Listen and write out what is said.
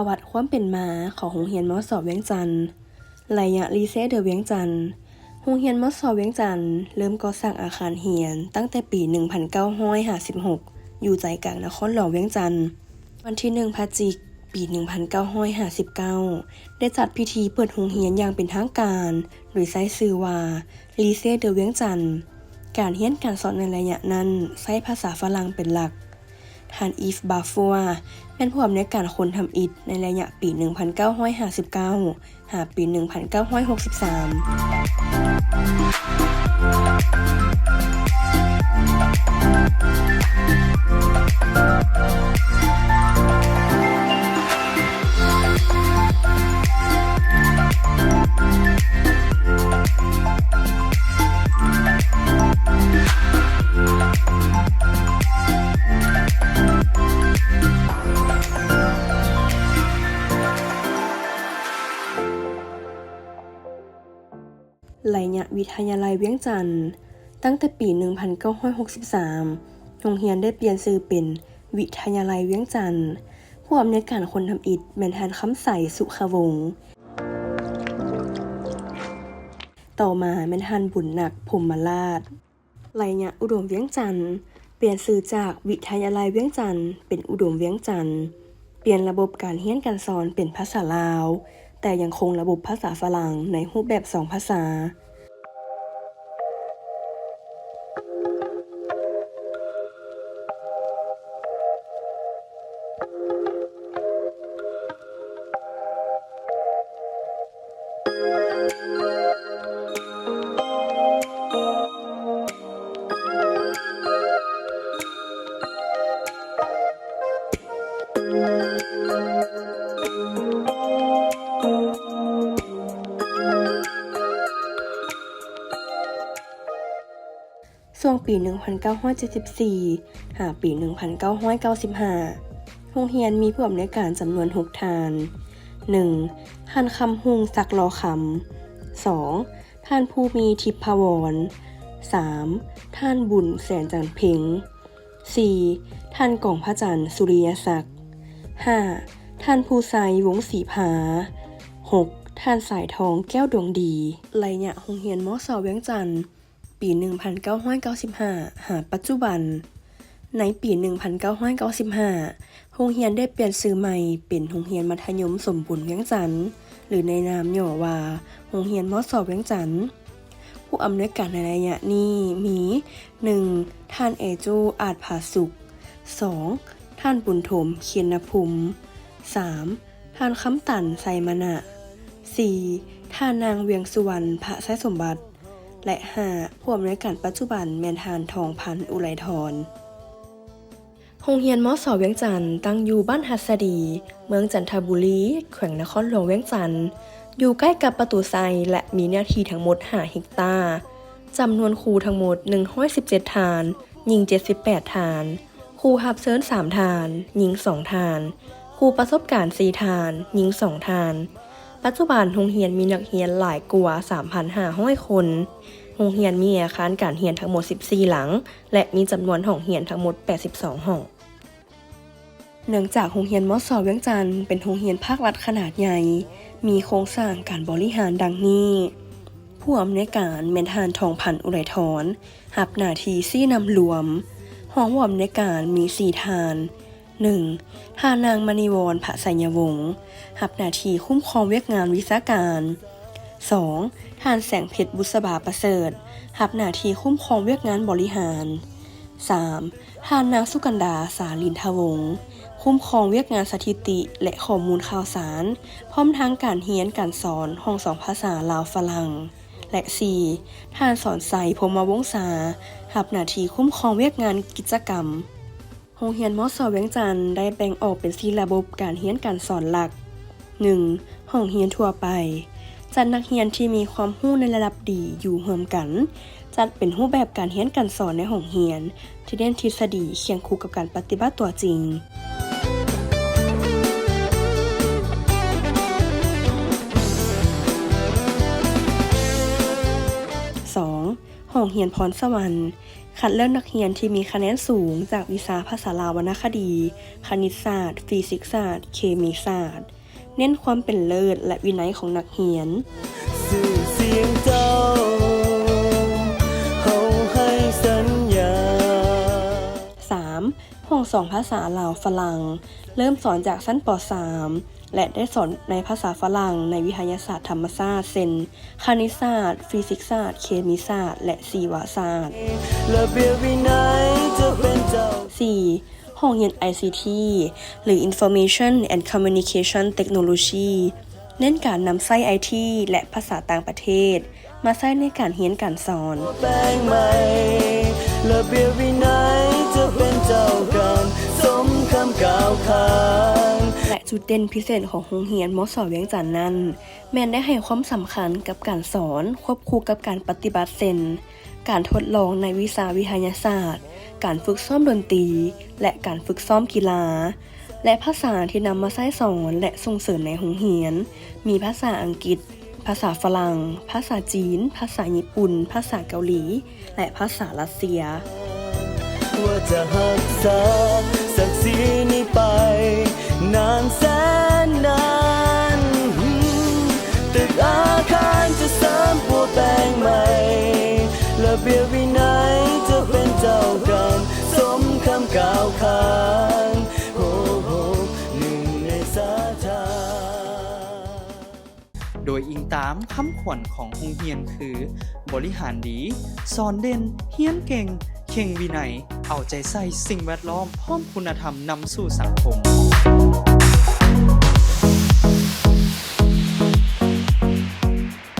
ປະຫວັດຄວາມເປັນມາຂອງໂຮງຮຽນ ມສ ວຽງຈັນ. ໄລຍະ Lycée de Vientiane. ໂຮງຮຽນ ມສ ວຽງຈັນ ເລີ່ມກໍ່ສ້າງອາຄານຮຽນຕັ້ງແຕ່ປີໜຶ່ງພັນເກົ້າຮ້ອຍຫ້າສິບຫົກ ຢູ່ໃຈກາງນະຄອນຫຼວງວຽງຈັນ. ວັນທີໜຶ່ງ ພະຈິກ ປີໜຶ່ງພັນເກົ້າຮ້ອຍຫ້າສິບເກົ້າ ໄດ້ຈັດພິທີເປີດໂຮງຮຽນຢ່າງເປັນທາງການ ໂດຍໃຊ້ຊື່ວ່າ Lycée de Vientiane. ການຮຽນການສອນໃນໄລຍະນັ້ນໃຊ້ພາສາຝຣັ່ງເປັນຫຼັກ. ທ່ານ Yves Bafour ແມ່ນຜູ້ອຳນວຍການຄົນທຳອິດໃນໄລຍະປີໜຶ່ງພັນເກົ້າຮ້ອຍຫ້າສິບເກົ້າ ຫາປີໜຶ່ງພັນເກົ້າຮ້ອຍຫົກສິບສາມ. ໄລຍະວິທະຍາໄລວຽງຈັນ. ຕັ້ງແຕ່ປີໜຶ່ງພັນເກົ້າຮ້ອຍຫົກສິບສາມ ໂຮງຮຽນໄດ້ປ່ຽນຊື່ເປັນວິທະຍາໄລວຽງຈັນ. ຜູ້ອຳນວຍການຄົນທຳອິດແມ່ນທ່ານ ຄຳໃສ ສຸຂະວົງ. ຕໍ່ມາແມ່ນທ່ານ ບຸນນັກ ພົມມະລາດ. ໄລຍະອຸດົມວຽງຈັນ ປ່ຽນຊື່ຈາກວິທະຍາໄລວຽງຈັນ ເປັນອຸດົມວຽງຈັນ, ປ່ຽນລະບົບການຮຽນການສອນເປັນພາສາລາວ, ແຕ່ຍັງຄົງລະບົບພາສາຝຣັ່ງໃນຮູບແບບສອງພາສາ. ຊ່ວງປີໜຶ່ງພັນເກົ້າຮ້ອຍເຈັດສິບສີ່ ຫາປີໜຶ່ງພັນເກົ້າຮ້ອຍເກົ້າສິບຫ້າ ໂຮງຮຽນມີຜູ້ອຳນວຍການຈຳນວນຫົກທ່ານ. ໜຶ່ງ ທ່ານ ຄຳຮຸ່ງ ສັກລໍຄຳ. ສອງ ທ່ານ ພູມີ ທິບພະວອນ. ສາມ ທ່ານ ບຸນ ແສນຈັນເພັງ. ສີ່ ທ່ານ ກອງພະຈັນ ສຸລິຍະສັກ. ຫ້າ ທ່ານ ພູໄຊ ວົງສີພາ. ຫົກ ທ່ານ ສາຍທອງ ແກ້ວດວງດີ. ໄລຍະໂຮງຮຽນ ມສ ວຽງຈັນ ປີໜຶ່ງພັນເກົ້າຮ້ອຍເກົ້າສິບຫ້າ ຫາປັດຈຸບັນ. ໃນປີໜຶ່ງພັນເກົ້າຮ້ອຍເກົ້າສິບຫ້າ ໂຮງຮຽນໄດ້ປ່ຽນຊື່ໃໝ່ເປັນໂຮງຮຽນມັດທະຍົມສົມບູນວຽງຈັນ ຫຼື ໃນນາມຫຍໍ້ວ່າ ໂຮງຮຽນ ມສ ວຽງຈັນ. ຜູ້ອຳນວຍການໃນໄລຍະນີ້ມີ ໜຶ່ງ ທ່ານ ເອຈູ ອາດຜາສຸກ. ສອງ ທ່ານ ບຸນຖົມ ເຄນນະພູມ. ສາມ ທ່ານ ຄຳຕັນ ໄຊມະນະ. ສີ່ ທ່ານນາງ ວຽງສຸວັນ ພະໄຊສົມບັດ. ແລະ ຫ້າ ຜູ້ອຳນວຍການປັດຈຸບັນແມ່ນທ່ານ ທອງພັນ ອຸໄລທອນ. ໂຮງຮຽນ ມສ ວຽງຈັນ ຕັ້ງຢູ່ບ້ານຫັດສະດີ, ເມືອງຈັນທະບູລີ, ແຂວງນະຄອນຫຼວງວຽງຈັນ, ຢູ່ໃກ້ກັບປະຕູໄຊ ແລະ ມີເນື້ອທີ່ທັງໝົດຫ້າເຮັກຕາ, ຈຳນວນຄູທັງໝົດໜຶ່ງຮ້ອຍສິບເຈັດທ່ານ, ຍິງເຈັດສິບແປດທ່ານ, ຄູຮັບເຊີນສາມທ່ານ, ຍິງສອງທ່ານ, ຄູປະສົບການສີ່ທ່ານ, ຍິງສອງທ່ານ. ປັດຈຸບັນໂຮງຮຽນມີນັກຮຽນຫຼາຍກວ່າສາມພັນຫ້າຮ້ອຍຄົນ. ໂຮງຮຽນມີອາຄານການຮຽນທັງໝົດສິບສີ່ຫຼັງ ແລະ ມີຈຳນວນຫ້ອງຮຽນທັງໝົດແປດສິບສອງຫ້ອງ. ເນື່ອງຈາກໂຮງຮຽນ ມສ ວຽງຈັນ ເປັນໂຮງຮຽນພາກລັດຂະໜາດໃຫຍ່, ມີໂຄງສ້າງການບໍລິຫານດັ່ງນີ້: ຜູ້ອຳນວຍການແມ່ນທ່ານ ທອງພັນ ອຸໄລທອນ, ຮັບໜ້າທີ່ຊີ້ນຳລວມ. ຮອງຜູ້ອຳນວຍການມີສີ່ທ່ານ. ໜຶ່ງ ທ່ານນາງ ມະນີວອນ ພະໄຊຍະວົງ, ຮັບໜ້າທີ່ຄຸ້ມຄອງວຽກງານວິຊາການ. ສອງ ທ່ານ ແສງເພັດ ບຸດສະບາປະເສີດ, ຮັບໜ້າທີ່ຄຸ້ມຄອງວຽກງານບໍລິຫານ. ສາມ ທ່ານນາງ ສຸກັນດາ ສາລິນທະວົງ, ຄຸ້ມຄອງວຽກງານສະຖິຕິ ແລະ ຂໍ້ມູນຂ່າວສານ, ພ້ອມທັງການຮຽນການສອນຫ້ອງສອງພາສາລາວຝຣັ່ງ. ແລະ ສີ່ ທ່ານ ສອນໄຊ ພົມມະວົງສາ, ຮັບໜ້າທີ່ຄຸ້ມຄອງວຽກງານກິດຈະກຳ. ໂຮງຮຽນ ມສ ວຽງຈັນ ໄດ້ແບ່ງອອກເປັນສີ່ລະບົບການຮຽນການສອນຫຼັກ. ໜຶ່ງ ຫ້ອງຮຽນທົ່ວໄປ, ຈັດນັກຮຽນທີ່ມີຄວາມຮູ້ໃນລະດັບດີຢູ່ຮ່ວມກັນ, ຈັດເປັນຮູບແບບການຮຽນການສອນໃນຫ້ອງຮຽນ ທີ່ເນັ້ນທິດສະດີຄຽງຄູ່ກັບການປະຕິບັດຕົວຈິງ. ສອງ ໂຮງຮຽນພອນສະຫວັນ ຄັດເລືອກນັກຮຽນທີ່ມີຄະແນນສູງຈາກວິຊາພາສາລາວວັນນະຄະດີ, ຄະນິດສາດ, ຟີຊິກສາດ, ເຄມີສາດ, ເນັ້ນຄວາມເປັນເລີດ ແລະ ວິໄນຂອງນັກຮຽນ. ຊື່ສຽງເຈົ້າ ເຮົາໃຫ້ສັນຍາ. ສາມ ຫ້ອງສອນພາສາລາວຝຣັ່ງ ເລີ່ມສອນຈາກຊັ້ນ ປ.ສາມ ແລະ ໄດ້ສອນໃນພາສາຝຣັ່ງໃນວິທະຍາສາດທຳມະຊາດ ເຊັ່ນ ຄະນິດສາດ, ຟີຊິກສາດ, ເຄມີສາດ ແລະ ຊີວະສາດ. ລະບຽບວິໄນຈະເປັນເຈົ້າ. ສີ່ ຫ້ອງຮຽນ ໄອຊີທີ ຫຼື Information and Communication Technology ເນັ້ນການນຳໃຊ້ໄອທີ ແລະ ພາສາຕ່າງປະເທດ ມາໃຊ້ໃນການຮຽນການສອນ. ແປງໃໝ່ ລະບຽບວິໄນຈະເປັນເຈົ້າການ ສົມຄຳກ່າວຂານ. ແລະ ຈຸດເດັ່ນພິເສດຂອງໂຮງຮຽນ ມສ ວຽງຈັນນັ້ນ ແມ່ນໄດ້ໃຫ້ຄວາມສຳຄັນກັບການສອນ ຄວບຄູ່ກັບການປະຕິບັດ ເຊັ່ນ ການທົດລອງໃນວິຊາວິທະຍາສາດ, ການຝຶກຊ້ອມດົນຕີ ແລະ ການຝຶກຊ້ອມກິລາ. ແລະ ພາສາທີ່ນຳມາໃຊ້ສອນ ແລະ ສົ່ງເສີມໃນໂຮງຮຽນ ມີພາສາອັງກິດ, ພາສາຝຣັ່ງ, ພາສາຈີນ, ພາສາຍີ່ປຸ່ນ, ພາສາເກົາຫຼີ ແລະ ພາສາຣັດເຊຍ. ວ່າຈະຮັກສາສັກສີນີ້ໄປນານແສນນານ. ຕຶກອາຄານຈະເສີມປົວແປງໃໝ່ ລະບຽບວິໄນຈະເປັນເຈົ້າການ ສົມຄຳກ່າວຂານ. ໂຮໂຮ ໜຶ່ງໃນສາທາ ໂດຍອີງຕາມຄຳຂວັນຂອງໂຮງຮຽນຄື ບໍລິຫານດີ, ສອນເດັ່ນ, ຮຽນເກັ່ງ, ເຄັ່ງວິໄນ, ເອົາໃຈໃສ່ສິ່ງແວດລ້ອມ ພ້ອມຄຸນນະທຳນຳສູ່ສັງຄົມ.